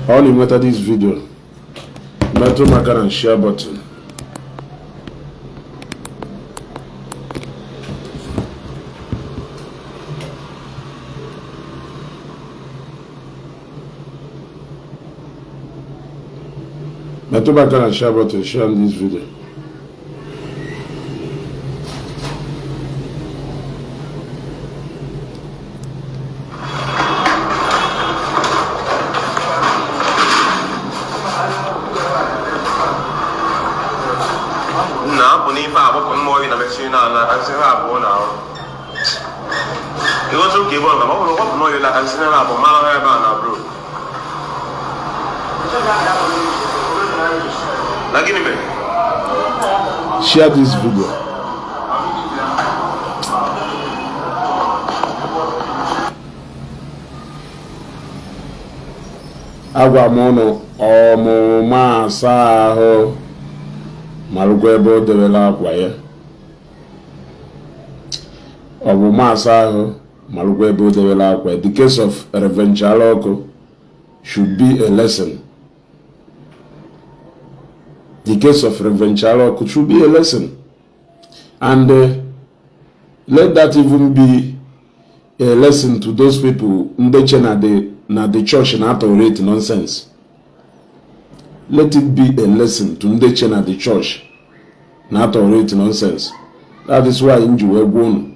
Ọ na-enweta this video, metụ m aka na share button. Metụ m aka na share button, share this video. Na apụ n'ife agbapụ mmụọ gị na mechiri na ala nsị ha abụọ na ahụ ịghọta ụka ebe ọ na ọ bụrụ gbapụ n'oyi na nsị ha abụọ mara ha ebe a na bro na gịnị mere. Share this video. Agwa m ụnụ, ọmụma asa ahụ marụkwa ebe o debela akwa ya. Ọmụma asa ahụ marụkwa ebe o debela akwa ya. The case of Reverend Jaloko should be a lesson. The case of Reverend Jaloko should be a lesson. And let that even be a lesson to those people ndị che na the church na tolerate nonsense. Let it be a lesson to ndị che na the church na tolerate nonsense. That is why m ji wee gwa unu,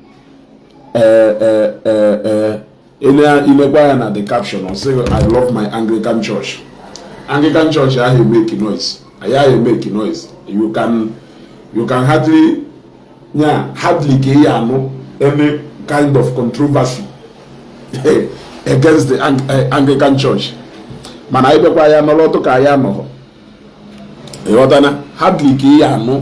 ee, ilekwa ya na the caption, ọ sịghị, "I love my Anglican Church." Anglican Church ahụ make noise, anyị make noise. You can hardly, yeah, hardly ka ị anụ any kind of controversy against the Anglican Church. Mana anyị bịakwa ya nọrọ ọtụ ka anyị anọghọ, ịghọtana? Hardly ka ị anụ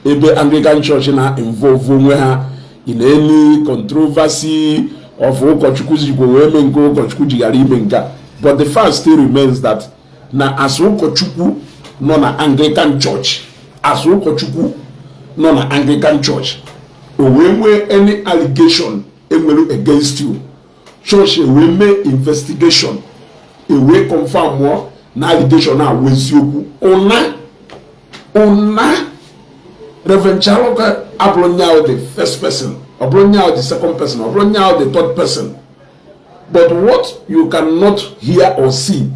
ebe Anglican Church na involve onwe ha in any controversy of ụkọchukwu jikwa wee mee nke ụkọchukwu jighara ime nke a. But the fact still remains that na as ụkọchukwu nọ na Anglican Church, as ụkọchukwu nọ na Anglican Church, o wee nwee any allegation enwere against you, church ewee mee investigation, ewee confirm mụọ na allegation a wụ eziokwu, ụna ụna. Reverend Chaloka abụrụ nyawo the first person, ọ bụrụ nyawo the second person, ọ bụrụ nyawo the third person. But what you cannot hear or see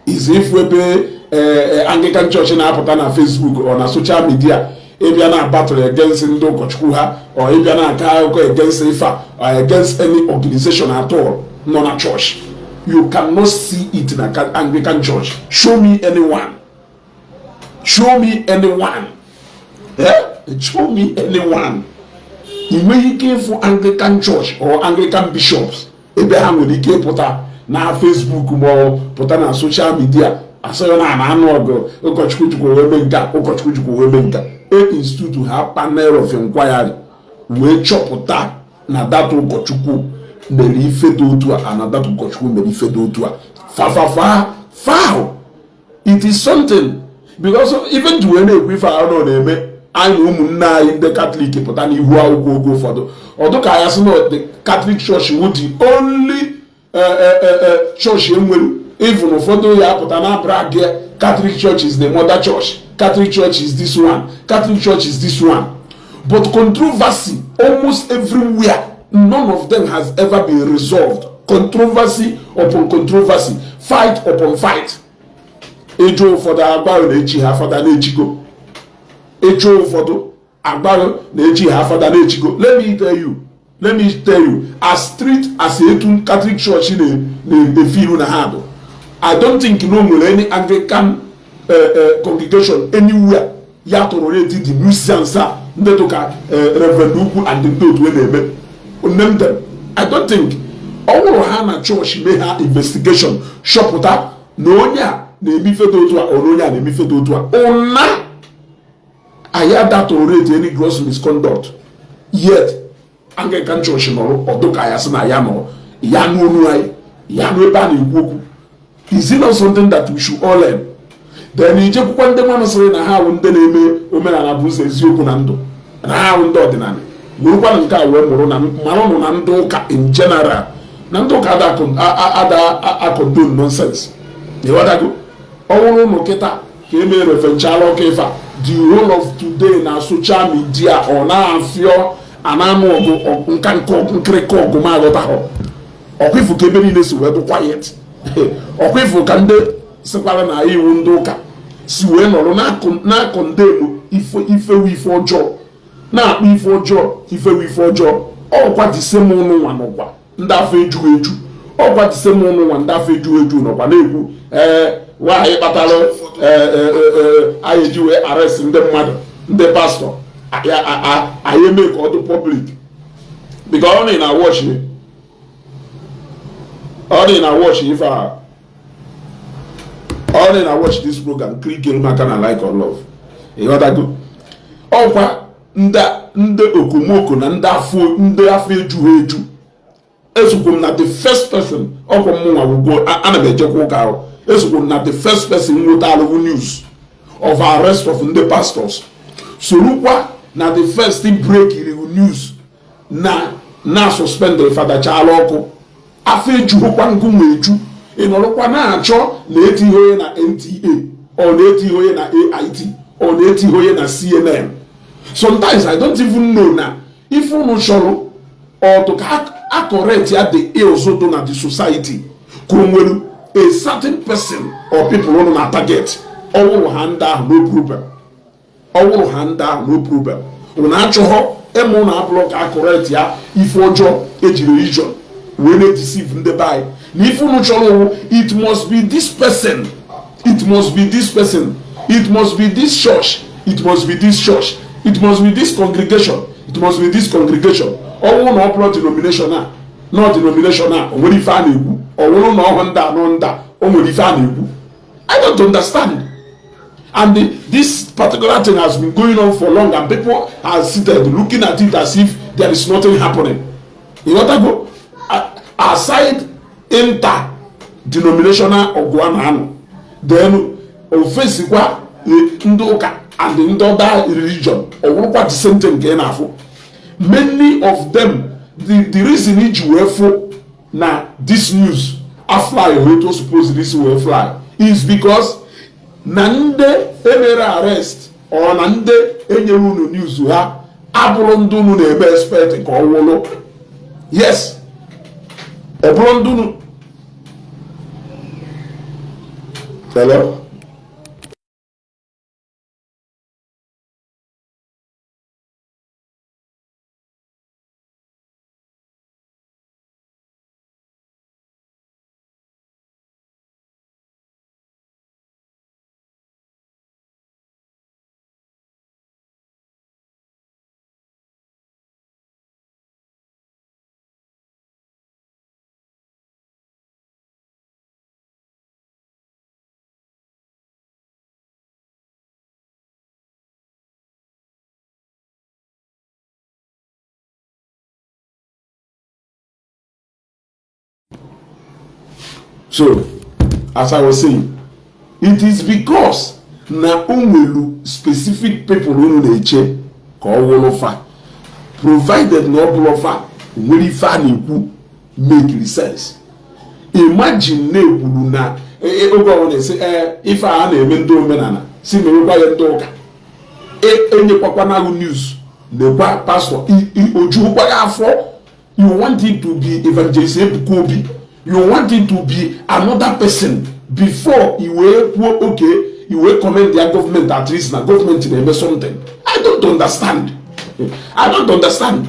is if ebe Anglican Church na-apụta na Facebook or na social media ịbịa na battle against ndị ụkọchukwu ha, or ịbịa na-aka akụkọ against ife a or against any organization at all nọ na church. You cannot see it na Anglican Church. Show me anyone, show me anyone, eh? Show me anyone. Ị nweghị ike ịfụ Anglican Church or Anglican bishops ebe ha nwere ike ịpụta na Facebook ma ọ pụta na social media asịghị na ana anụ ọgụ, ụkọchukwu jikwa wee mee nke a, ụkọchukwu jikwa wee mee nke a. E institute ha panel of inquiry wee chọpụta na data ụkọchukwu mere ife dị otu a, na data ụkọchukwu mere ife dị otu a, fafafa foul. It is something because even ji wee na-ekwu ife ahụ nọ na-eme anyị na ụmụnne anyị ndị Katọlik pụta n'ihu akwụkwọ oge ụfọdụ, ọdụ ka ya sị na the Catholic Church wụ the only church enwere. Even ụfọdụ ya apụta na brag ya, "Catholic Church is the mother church, Catholic Church is this one, Catholic Church is this one." But controversy almost everywhere, none of them has ever been resolved. Controversy upon controversy, fight upon fight. Ejo ụfọdụ agbarụ na-echi ha fada na-echigo, ejo ụfọdụ agbarụ na-echi ha fada na-echigo. Let me tell you, let me tell you, as strict as etu Catholic Church na-efe iru na ha bụ, I don't think no nwere any Anglican congregation anywhere ya tolerate the nuisance a ndị dụka Reverend Ugwu and ndị otu na-eme. Name them. I don't think. Ọ bụrụ ha na chọọchị mee ha investigation, chọpụta na onye a na-eme ife dị otu a, ọ na onye a na-eme ife dị otu a, ụna anyị ada tolerate any gross misconduct. Yet Anglican Church nọrọ ọdụ ka ya sị na ya nọrọ ya nụ onu anyị, ya nụ ebe a na-ekwu okwu. Is it not something that we should all learn? Then ijekwukwa ndị mmanụ sịrị na ha wụ ndị na-eme omenala bụ ụzọ eziokwu na ndụ, na ha wụ ndị ọdịnala, werekwanụ nke a wee mụrụ na maranụ na ndị ụka in general, na ndị ụka ada condone nonsense. Ịghọtago? Ọwụrụ ụnụ kịta ka e mere Chalụ Ọkụ ife a, the whole of today na social media ọ na-afịọ a na-anụ ọgụ nka nke nkịrịka ọgụ ma aghọtaghọ. Ọkwa ifu ka ebe niile si wee dị quiet. Ọkwa ifu ka ndị sịkwara na iwu ndị ụka si wee nọrọ na-akọ ndị ife ifewu ife ọjọọ, na-akpọ ife ọjọọ ifewu ife ọjọọ. Ọkwa the same ụnụ nwa nọkwa ndị afọ ejughị eju, ọkwa the same ụnụ nwa ndị afọ ejughị eju nọkwa na-ekwu ee nwaanyị kpatara anyị eji wee arrest ndị mmadụ, ndị pastọ anyị eme ka ọ dị public, because ọ na watch, ọ na watch ife a, ọ na watch this program, click elu maka na like or love. Ịghọtago? Ọkwa ndị okomoko na ndị afọ ejughị eju. Esokwu m na the first person, ọkwa mụnwa gwugwo ana m ejekwa ụka ahụ, esokwu m na the first person nweta alụghị news of arrest of ndị pastors, sorokwa na the first break news na suspend Fada Chalụ Ọkụ. Afọ ejughịkwa ngụ ma eju, ị nọrọkwa na-achọ na etighị onye na NTA, ọ na-etighị onye na AIT, ọ na-etighị onye na CNN. Sometimes I don't even know na ife unu chọrọ ọtụ ka a correct ya the ills dị na the society, ka o nwere a certain person or people unu na target. Ọwụrụ ha ndị ahụ, no problem. Ọwụrụ ha ndị ahụ, no problem. Unu achọghọ ịmụ na abụrụ ka a correct ya ife ọjọọ ejiri religion wee na-edeceive ndị be anyị. Na ife unu chọrọ owu, it must be this person, it must be this person, it must be this church, it must be this church, it must be this congregation, it must be this congregation. Ọwụrụ na ọ bụrụ denomination a nọ denomination a, o nwere ife a na-ekwu. Ọwụrụ na ọhụ ndị anọ ndị a, o nwere ife a na-ekwu. I don't understand. And this particular thing has been going on for long, and people are seated looking at it as if there is nothing happening. You got to go aside inter denominational ọgụ a na-anọ, then ofesikwa ndị ụka and ndị other religion, ọ bụrụkwa the same thing nke ị na-afụ. Many of them, the reason iji wee fụ na this news a fly otu supposed this wee fly is because na ndị emere arrest ọ na ndị enyere unu news ha abụrụ ndị unu na-eme expect ka ọ wụlụ. Yes, ọ bụrụ ndị unu. Hello? So, as I was saying, it is because na o nwelu specific people unu na-eche ka ọ wụrụ fa, provided na ọ bụrụ fa nwere ife a na-ekwu make sense. Imagine na-ekwuru na oge ọbụla na-esi ife a na-eme ndị omenala si mewekwa ya ndị ụka, enyekwakwana news nekwa pastọ ojuhukwa ya afọ. You want it to be Evangelist Ebuka Obi, you want it to be another person before you wee kwuo okay, you wee commend their government, at least na government na-eme something. I don't understand. I don't understand.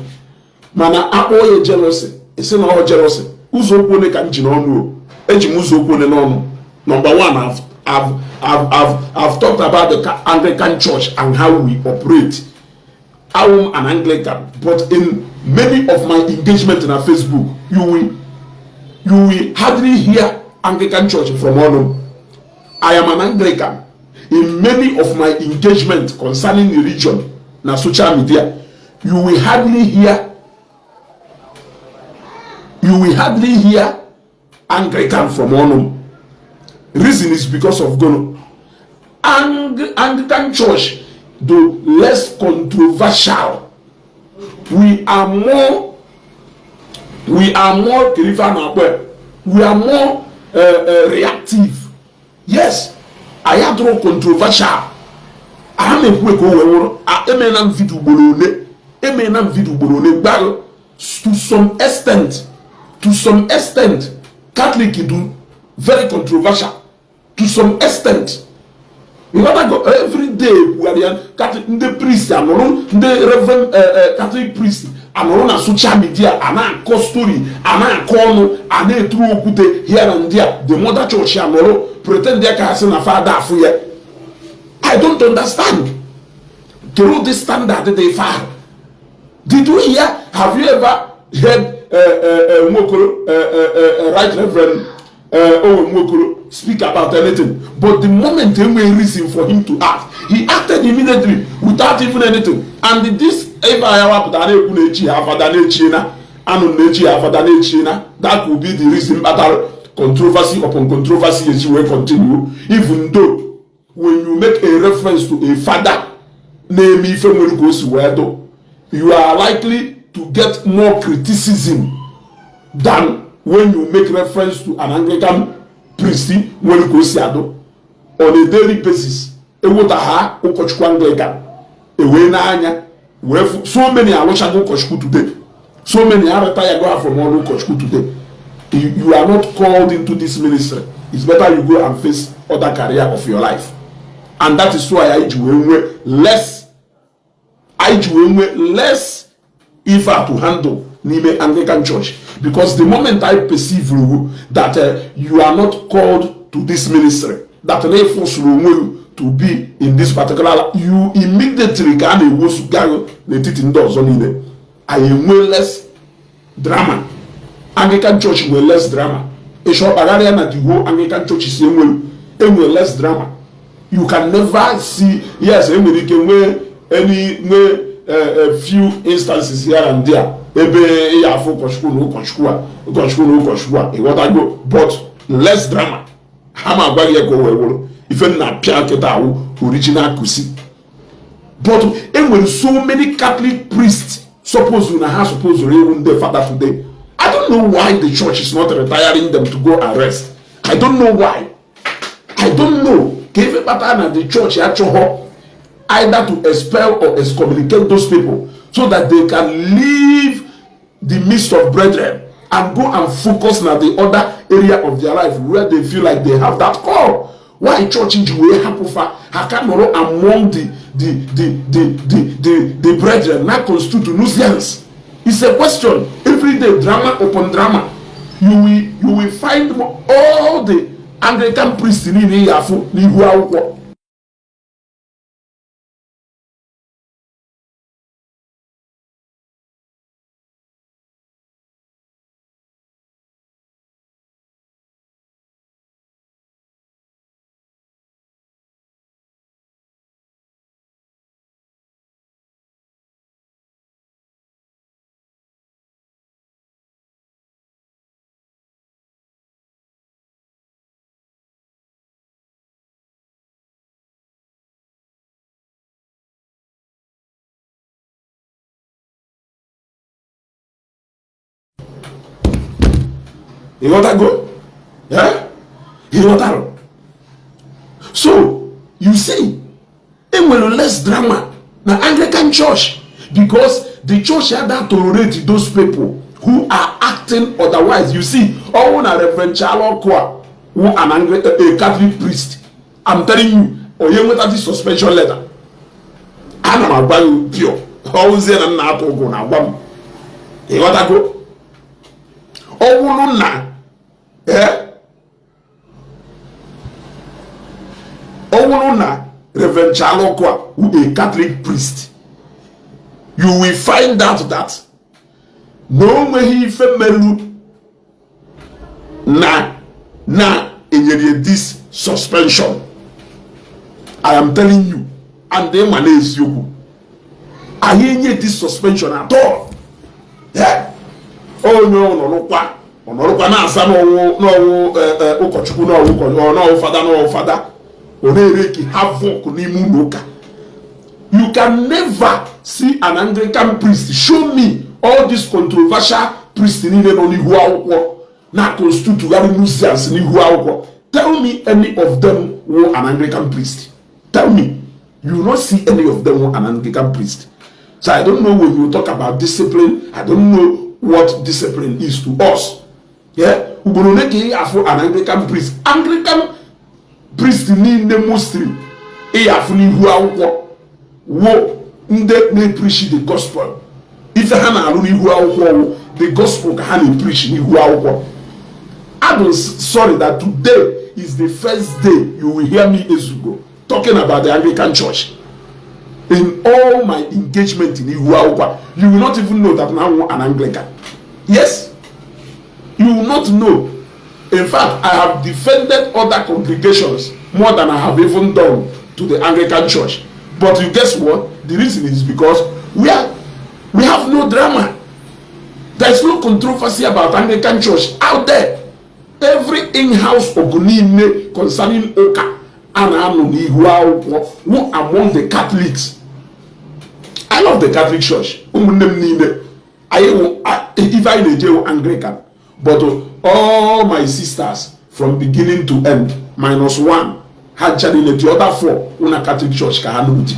Mana akpọ ya jealousy, esi na ọ jealousy. Ụzọ okwu ole ka m ji n'ọnụ o? Eji m ụzọ okwu ole n'ọnụ. Number one, I've talked about the Anglican Church and how we operate. I'm an Anglican, but in many of my engagement in our Facebook, you will hardly hear Anglican Church from ọnụ. I am an Anglican. In many of my engagement concerning religion na social media, you will hardly hear Anglican from ọnụ. Reason is because of Gono. Anglican Church, though less controversial, we are more we are more reactive. Yes, Anyị adụrụ controversial. A na-ekwu ka o wee wụrụ. Emeela m video ugboro ole, emeela m video ugboro ole gbarụ. To some extent, Catholic do very controversial to some extent. Ịghọtago? Every day kwugharị ya, Catholic ndị priest anọrụ, ndị reverend Catholic priest anọrụ na social media a na-akọ story, a na-akọ ọnụ, a na-eturu okwute here and there. The mother church anọrụ pretend ya ka ha sị na fada afụ ya. I don't understand. Kedu ụdị standard dị ife ahụ? Did you hear, have you ever heard Nwokoro, Right Reverend Owen Nwokoro speak about anything? But the moment enwere reason for him to act, he acted immediately without even anything. And this ebe a wapụtara na-ekwu na-echi ha fada na-echie na anụ na-echi ha fada na-echie na, that could be the reason kpatara controversy upon controversy echi wee continue, even though when you make a reference to a father na-eme ife nwere ka o si wee dụ, you are likely to get more criticism than when you make reference to an Anglican priest nwere ka o si adụ on a daily basis. Ewota ha ụkọchukwu Anglican ewee n'anya wee so many alụchago ụkọchukwu today, so many arịta go from ọrụ ụkọchukwu today. You are not called into this ministry. It's better you go and face other career of your life. And that is why anyị ji wee nwee less, anyị ji wee nwee less ife to handle n'ime Anglican Church, because the moment I perceive that you are not called to this ministry, that na-efosuru onwe you to be in this particular, you immediately ka a na-ewosuga n'etiti ndị ọzọ niile. Anyị enwe less drama. Anglican Church nwere less drama. Ịchọ kpagharịa na the whole Anglican Church si enwere enwere less drama. You can never see. Yes, enwere ike nwee any, nwee a few instances here and there ebe ya afụ ụkọchukwu na ụkọchukwu a, ụkọchukwu na ụkọchukwu a, ịghọtago? But less drama. Ha ma agwa gị ya ka o wee wụrụ ife nna pịa nkịta awụ original kusi. But enwere so many Catholic priests suppose na ha suppose ịwụ ndị fada today. I don't know why the church is not retiring them to go and rest. I don't know why. I don't know ka ife kpatara na the church achọghọ either to expel or excommunicate those people so that they can leave the midst of brethren and go and focus na the other area of their life where they feel like they have that call. Why church ji wee hapụ fa ha ka nọrọ among the brethren na constitute nuisance? It's a question. Every day, drama upon drama. You will find all the Anglican priests niile ya afụ n'ihu akwụkwọ. Ịghọtago? Ịghọtara? So you see, enwere less drama na Anglican Church because the church ada tolerate those people who are acting otherwise. You see, ọwụ na Reverend Charles Ọkụ a wụ an Anglican, a Catholic priest, I'm telling you, onye nweta this suspension letter, ana m agwa gị pure, ọwụzie na nna atụ ụgwụ na agwa m. Ịghọtago? Ọ bụrụ na ọ bụrụ na Reverend Charles Ọkụ a wụ a Catholic priest, you will find out that na o nweghị ife merụ na enyere this suspension. I am telling you. And ịma na eziokwu, anyị enye this suspension at all. Onye ọnọrụkwa ọnọrụkwa na-asa n'ọwụ n'ọwụ ụkọchukwu, n'ọwụ n'ọwụ fada, n'ọwụ fada, ọ na-ereki havoc n'ime ụlọ ụka. You can never see an Anglican priest. Show me all these controversial priests niile nọ n'ihu akwụkwọ na constitutugharị nuisance n'ihu akwụkwọ. Tell me any of them were an Anglican priest. Tell me. You will not see any of them were an Anglican priest. So I don't know, when you talk about discipline, I don't know what discipline is to us. Yeah? Ugboro ole ka ị afụ an Anglican priest? Anglican priest niile mostly ị afụ n'ihu akwụkwọ wo ndị na-epreach the gospel. Ife ha na-arụ n'ihu akwụkwọ wụ the gospel ka ha na-epreach n'ihu akwụkwọ. I'm sorry that today is the first day you will hear me, Ezugo, talking about the Anglican Church. In all my engagement in ihu akwụkwọ, you will not even know that now I'm an Anglican. Yes, you will not know. In fact, I have defended other congregations more than I have even done to the Anglican Church. But you guess what? The reason is because we have no drama. There is no controversy about Anglican Church out there. Every in-house ọgụ niile concerning ụka a na-anọ n'ihu akwụkwọ wụ among the Catholics. I love the Catholic Church. Ụmụnne m niile anyị wụ, ife anyị na-eje wụ Anglican, but all my sisters from beginning to end minus one, ha ncha niile, the other four wụ na Catholic Church ka ha nụrụ di.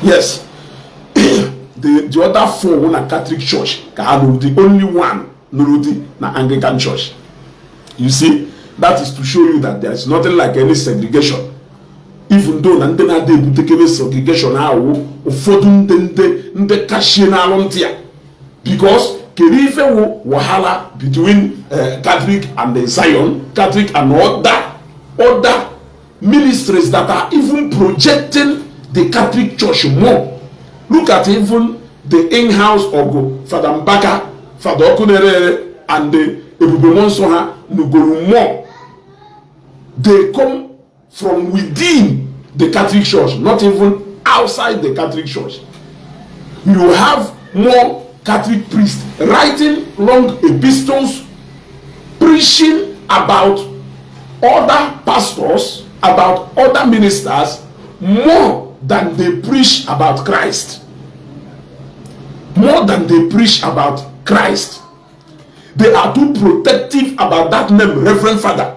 Yes, the other four wụ na Catholic Church ka ha nụrụ di. Only one nụrụ di na Anglican Church. You see, that is to show you that there is nothing like any segregation, even though na ndị na-ada ebutekebe segregation ahụ, ụfọdụ ndị kashie na-alụ ntị a, because kedu ife wụ wahala between Catholic and the Zion, Catholic and other ministries that are even projecting the Catholic Church more? Look at even the in-house ọgụ Fada Mbaka, Fada Ọkụnerere and the Ebube Nsọ ha nugoro more. They come from within the Catholic Church, not even outside the Catholic Church. You have more Catholic priests writing long epistles preaching about other pastors, about other ministers, more than they preach about Christ. More than they preach about Christ. They are too protective about that name, Reverend Father.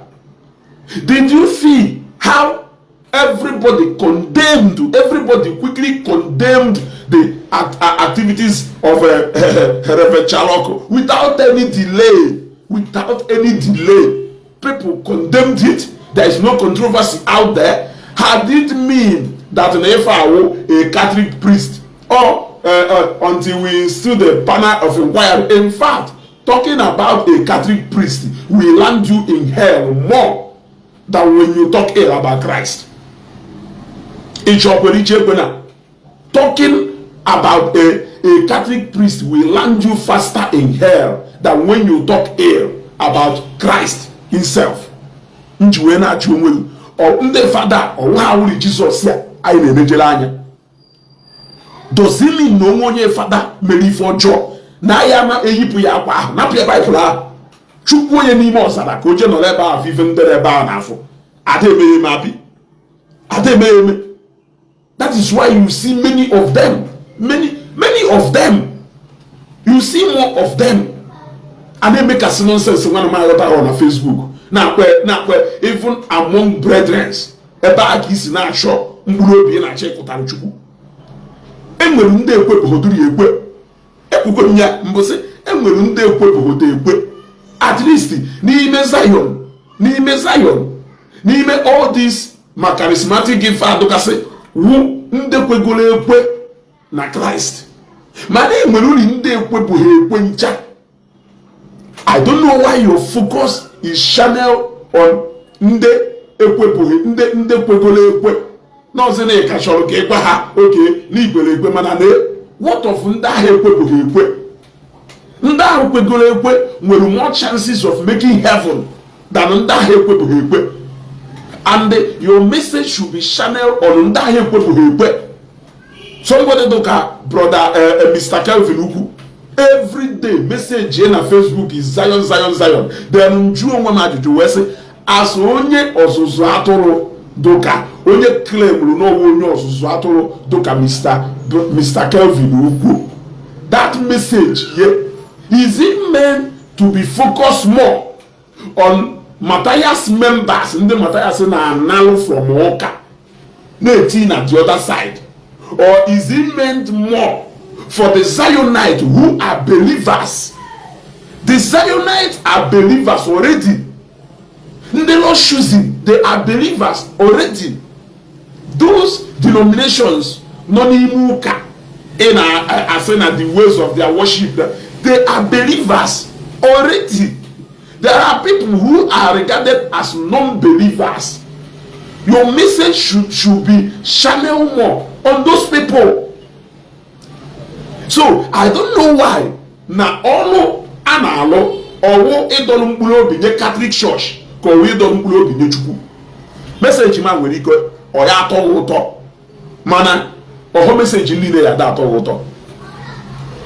Did you see how everybody condemned, everybody quickly condemned the activities of Reverend Chaloko without any delay? Without any delay, people condemned it. There is no controversy out there. Had it mean that an a Catholic priest or until we instill the panel of inquiry? In fact, talking about a Catholic priest will land you in hell more than when you talk ill about Christ. Talking about a Catholic priest will land you faster in hell than when you talk ill about Christ himself. Nji wee na-achụ onwe gị, ndị fada ọwụ ha wuri Jizọs ya anyị na-emejere anya. Does it mean na onwe onye fada mere ife ọjọọ na ya na eyipụ ya akwa ahụ, napụ ya Baịbụl ahụ, chukwu onye n'ime ọzara ka o jee nọrọ ebe ahụ, ife ndere ebe ahụ n'afọ ada emeghe eme abi ada emeghe eme? That is why you see many of them, many, many of them, you see more of them a na-emekasị nonsense. Nwana m aghọtara na Facebook na-akpe na-akpe, even among brethren, ebe a ka isi na-achọ mkpụrụ obi ị na-achọ ịkụtara Chukwu. Enwere ndị ekwepụgodoro ya ekwe, ekwugo m ya mbụsị, enwere ndị ekwepụgodo ekwe, at least n'ime Zion, n'ime Zion, n'ime all these ma charismatic ife adụkasị wu ndị kwegoro ekwe na Kraịst, mana enwere uri ndị ekwepụghị ekwe ncha. I don't know why your focus is channel on ndị ekwepụghị, ndị kwegoro ekwe n'ọzọ na ịka chọrọ ka ịgwa ha oke n'ikwere ekwe, mana na what of ndị ahụ ekwepụghị ekwe? Ndị ahụ kwegoro ekwe nwere more chances of making heaven than ndị ahụ ekwepụghị ekwe, and your message should be channeled on ndị ahụ ekwepụghị ekwe. Somebody dụka brother Mr. Kelvin Ukwu, every day message ya na Facebook is Zion, Zion, Zion. Then nju onwe m ajụjụ wee sị, as onye ọzụzụ atụrụ, dụka onye claimuru n'ọnwa onye ọzụzụ atụrụ dụka Mr. Kelvin Ukwu, that message here, is it meant to be focused more on Matthias members, ndị Matthias na-analụ from ụka na-eti na the other side, or is it meant more for the Zionites who are believers? The Zionites are believers already. Ndị Lord choosing, they are believers already. Those denominations nọ n'ime ụka ị na-asị na the ways of their worship, they are believers already. There are people who are regarded as non-believers. Your message should be channeled more on those people. So I don't know why na ọlụ a na-alụ ọwụ ịdọrọ mkpụrụ obi nye Catholic Church ka ọwụ ịdọrọ mkpụrụ obi nye Chukwu. Message ma nwere ike ọ ya atọ ụtọ, mana ọhụ message niile ya ada atọ ụtọ,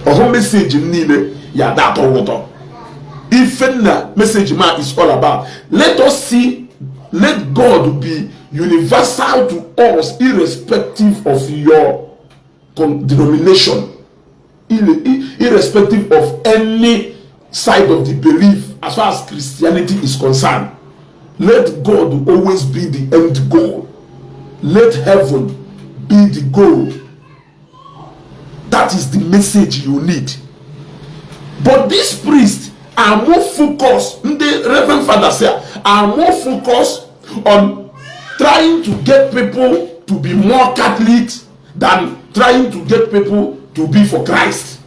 ọhụ message niile ya ada atọ ụtọ. Ife na message ma is all about, let us see, let God be universal to us irrespective of your denomination, irrespective of any side of the belief. As far as Christianity is concerned, let God always be the end goal. Let heaven be the goal. That is the message you need. But these priests are more focused, the Reverend Fathers here are more focused on trying to get people to be more Catholic than trying to get people to be for Christ.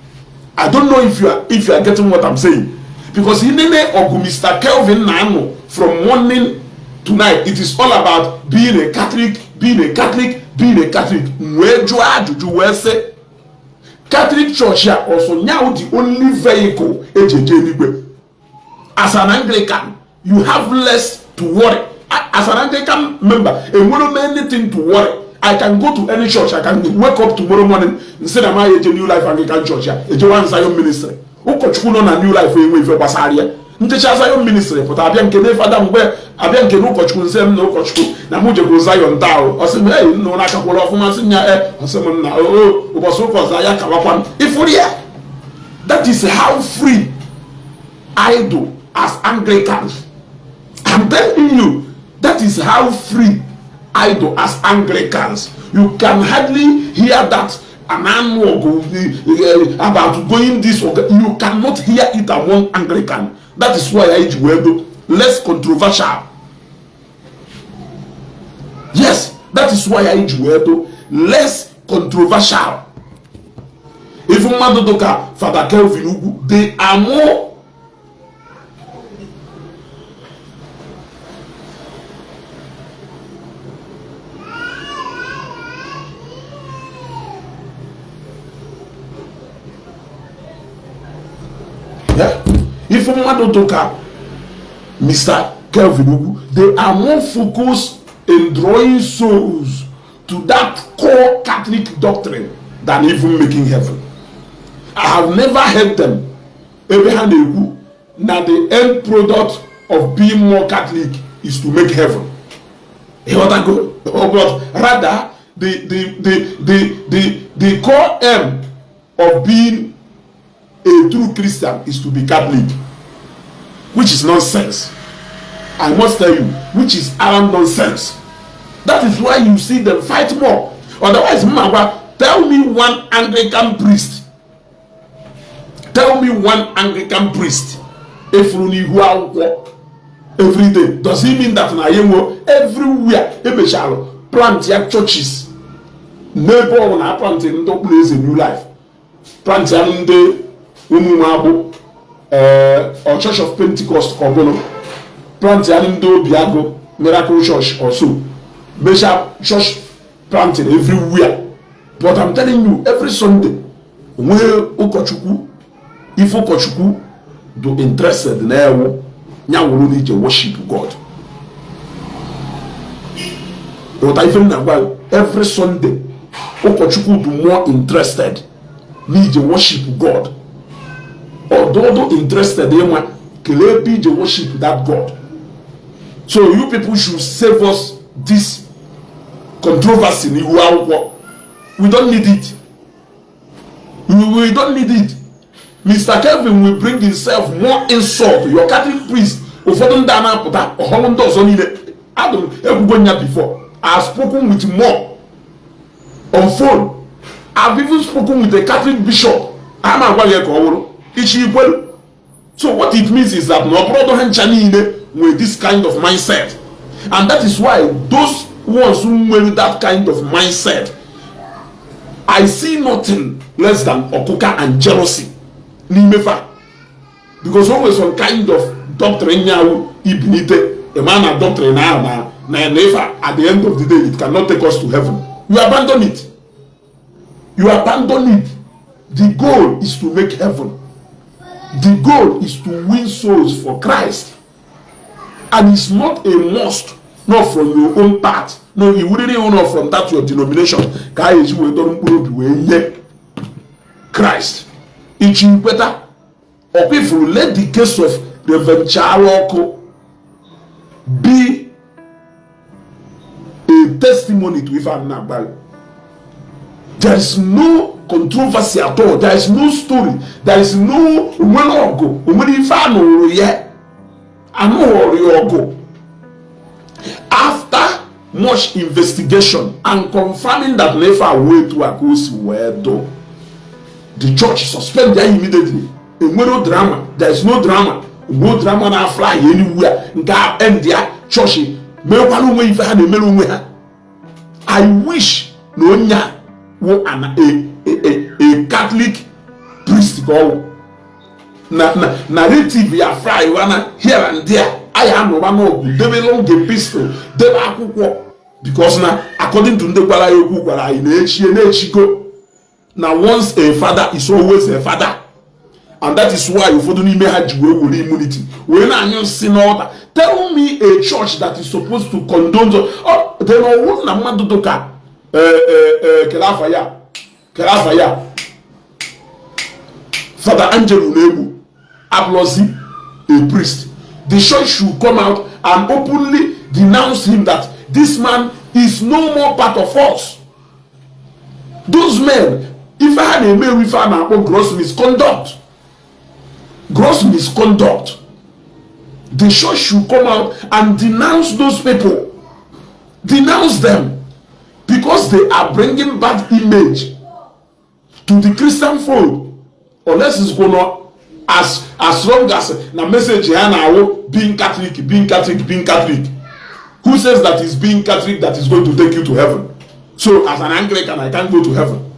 I don't know if you are getting what I'm saying. Because in the ọgụ Mr. Kelvin na-anọ from morning to night, it is all about being a Catholic, being a Catholic, being a Catholic. Wee jụọ ajụjụ wee sị, Catholic Church ya also now the only vehicle eji eje eluigwe? As an Anglican, you have less to worry. As an Anglican member, enwere m anything to worry? I can go to any church. I can wake up tomorrow morning nsị na ma eje New Life Anglican Church ya, ejewa Zion Ministry. Ụkọchukwu nọ na New Life enwe ife gbasara ya. Njecha Zion Ministry pụta, abịa nke fada, mgbe abịa nke ụkọchukwu, nsị m na ụkọchukwu na mụ jegoro Zion taa. O ọsị m, ei, nna, ụra akakwụrụ ọfụma. Sị ya e, ọsị m nna o, ụbọchị ụka ọzọ ya kawakwa m ifuru ya. That is how free I do as Anglicans. I'm telling you, that is how free I do as Anglicans. You can hardly hear that an ọgụ about going this or you cannot hear it among Anglican. That is why I ji wee do less controversial. Yes, that is why I ji wee do less controversial. If mmadụ dịka Father Kelvin Ugwu, they are more Yeah. If mmadụ dịka Mr. Kelvin Ugwu, they are more focused in drawing souls to that core Catholic doctrine than even making heaven. I have never heard them ebe ha na-ekwu na the end product of being more Catholic is to make heaven. Ịghọtago? But rather the core aim of being a true Christian is to be Catholic, which is nonsense. I must tell you, which is arrant nonsense. That is why you see them fight more. Otherwise, Mmawa, tell me one Anglican priest. Tell me one Anglican priest. Efuru n'ihu akwụkwọ every day. Does it mean that na ya nwe everywhere emechalụ plant ya churches n'ebe ọ na plant ndị okpuru eze New Life, plant ya ndị ụmụ agbụ or Church of Pentecost, ka ọ bụrụ plant ya ndị Obiagụ Miracle Church also, mecha church planting everywhere. But I'm telling you, every Sunday onweghị ụkọchukwu, ife ụkọchukwu do interested na ewu ya wụrụ n'ije worship God. Ịghọta ife m na-agwa? Every Sunday, ụkọchukwu do more interested n'ije worship God, ọdụdụ interested ịnwa kelee ebe ije worship that God. So you people should save us this controversy n'ihu akwụkwọ. We don't need it. We don't need it. Mr. Kelvin will bring himself more insult. Your Catholic priest Ụfọdụ ndị a na-apụta ọhụrụ, ndị ọzọ niile adụ m ekwugo nya before. I have spoken with more on phone. I've even spoken with a Catholic bishop. A ma agwa gị ka ọ bụrụ ichi ikwelu. So what it means is that na ọ bụrụ ha ncha niile nwere this kind of mindset, and that is why those ones who nwere that kind of mindset, I see nothing less than ọkụka and jealousy n'ime fa, because o nwere some kind of doctrine nyawu ibilite ịma na doctrine ahụ na ife, at the end of the day, it cannot take us to heaven. You abandon it, you abandon it. The goal is to make heaven. The goal is to win souls for Christ, and it's not a must, not from your own part. No, you wouldn't even know from that your denomination ka a eji wee dọrọ mkpụrụ obi wee nye Christ. Ichi nkweta ọkwa ifuru. Let the case of Reverend Ọkụ be a testimony to ife a na-agbalị. There is no controversy at all. There is no story. There is no onwere ọgụ, onwere ife a nụrụ ya, anụghọrọ ya ọgụ. After much investigation and confirming that na ife a wee etu a ka o si wee do, the church suspend ya immediately. Enwero drama. There is no drama, no drama na fly anywhere. Nke a end ya. Chọọchị mekwara onwe ife ha na-emere onwe ha. I wish na onye a wụ a Catholic priest ka ọ wụ na narrative ya fly wana here and there. Anyị anụba n'ọgụ, debe long epistle, debe akwụkwọ, because na according to ndị gwara ya okwu, gwara anyị na echie na-echigo na once a father is always a father, and that is why ụfọdụ n'ime ha ji wee were immunity wee na-anyụ nsị n'ọda. Tell me a church that is supposed to condone the, oh, then ọwụ na mmadụ dụka kele afa ya, kele afa ya, Father Angelo na-egbu abụrụzi a priest. The church should come out and openly denounce him, that this man is no more part of us. Those men, ife ha na-eme ewu ife a na-akpọ gross misconduct, gross misconduct. The church should come out and denounce those people, denounce them, because they are bringing bad image to the Christian fold. Unless it's gonna as long as na message ha na-awụ being Catholic, being Catholic, being Catholic. Who says that is being Catholic that is going to take you to heaven? So as an Anglican, I can't go to heaven?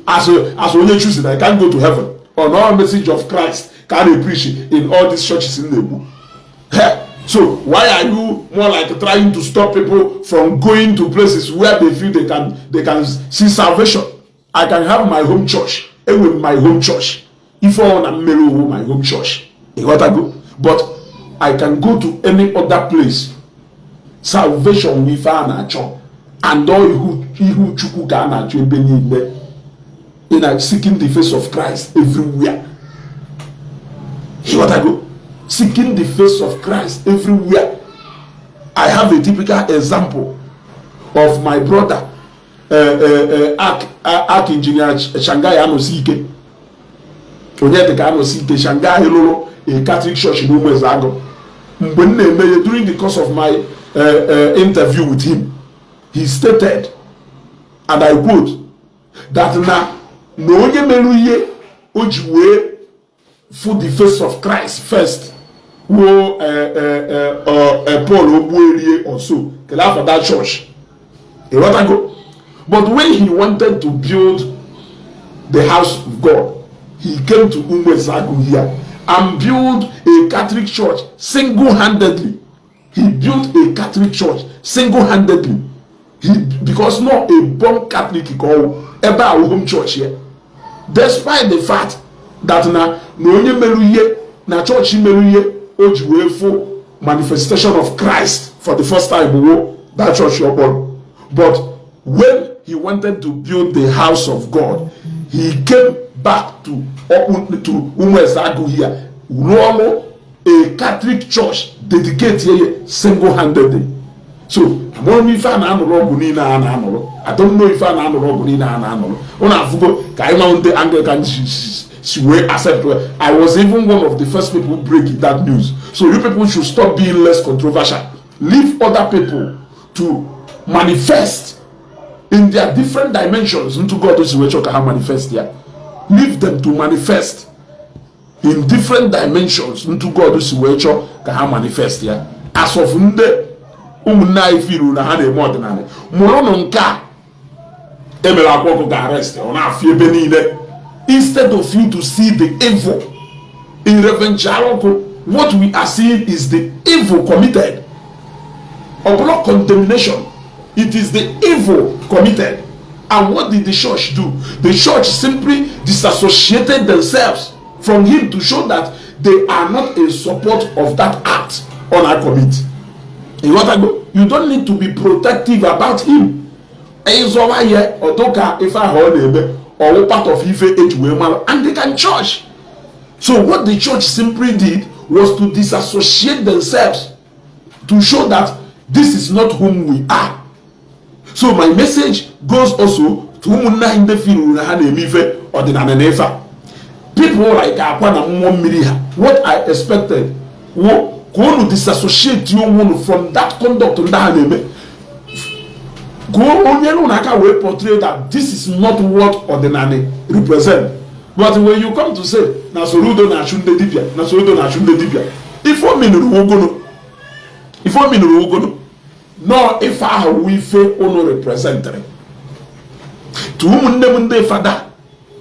As onye choosing, I can't go to heaven? Or no message of Christ can they preach in all these churches in the So why are you more like trying to stop people from going to places where they feel they can see salvation? I can have my home church. Enwe my home church. Ife ọ na mmeri owu my home church, ịghọtago? But I can go to any other place. Salvation ife a na-achọ, and all ihu Chukwu ka a na-achọ ebe niile, in a seeking the face of Christ everywhere, ịghọtago? Seeking the face of Christ everywhere. I have a typical example of my brother, arch engineer Shanghai Anosike, onye dịka Anosike Shanghai lụrụ a Catholic church n'Ụmụeze Agụ. Mgbe m na-eme ya, during the course of my interview with him, he stated, and I quote, that na onye mere ihe o ji wee fụ the face of Christ first wuo Paul Ogbuerie or so, kedu afọ that church, ịghọtago? But when he wanted to build the house of God, he came to Umuezeagu here and build a Catholic church single-handedly. He built a Catholic church single-handedly. He, because not a born Catholic ka ọ ebe a home church here, despite the fact that na onye mere ihe na chọọchị mere ihe o ji wee fụ manifestation of Christ for the first time wo that church ọ kpọrọ. But when he wanted to build the house of God, he came back to Umuezeagu here, rụọrụ a Catholic church, dedicate ya single-handedly. So amụrụ m ife a na-anụrụ ọgụ niile a na-anụrụ. I don't know ife a na-anụrụ ọgụ niile a na-anụrụ. Ụnụ afụgo ka anyị nwa ndị Anglican. Si wee accept. I was even one of the first people who break that news. So you people should stop being less controversial. Leave other people to manifest in their different dimensions into God si wee chọọ ka ha manifest ya. Leave them to manifest in different dimensions into God si wee chọọ ka ha manifest ya. As of ndị ụmụnne anyị firu na ha na-eme ọdịnala, mụrụnụ nke a emere Akwa Ọkụkọ arrest, ọ na-afị ebe niile. Instead of you to see the evil in Reverend Chiaroko, what we are seeing is the evil committed. Ọ condemnation, it is the evil committed. And what did the church do? The church simply disassociated themselves from him to show that they are not in support of that act on our commit. You got to go. You don't need to be protective about him. Ịzọwa ya ọdụka ife ahụ ọ na-eme, ọwụ part of ife eji wee mara Anglican Church. So what the church simply did was to disassociate themselves to show that this is not whom we are. So my message goes also to ụmụnne anyị ndị firu na ha na-eme ife ọdịnala na ife a, people like Akwa na mmụọ mmiri ha. What I expected wo ka unu disassociate onwe unu from that conduct ndị ha na-eme, ka onye unu aka wee portray that this is not what ọdịnala represent. But when you come to say na Soludo na-achụ ndị dibịa, na Soludo na-achụ ndị dibịa, ife o minuru ogono, ife o minuru ogono nọọ, ife ahụ wụ ife unu representịrị to ụmụnne m ndị fada.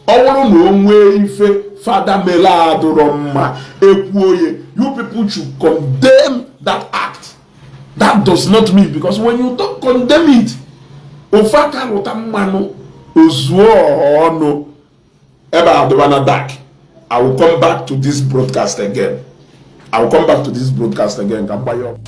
Ọ bụrụ na o nwee ife fada mere adụrọ mma, ekwuo ye, you people should condemn that act. That does not mean, because when you don't condemn it, ofe aka lụta mmanụ ozuo ọha ọnụ ebe a dịba na dark. I will come back to this broadcast again. I will come back to this broadcast again. Ka mgbanye ọkụ.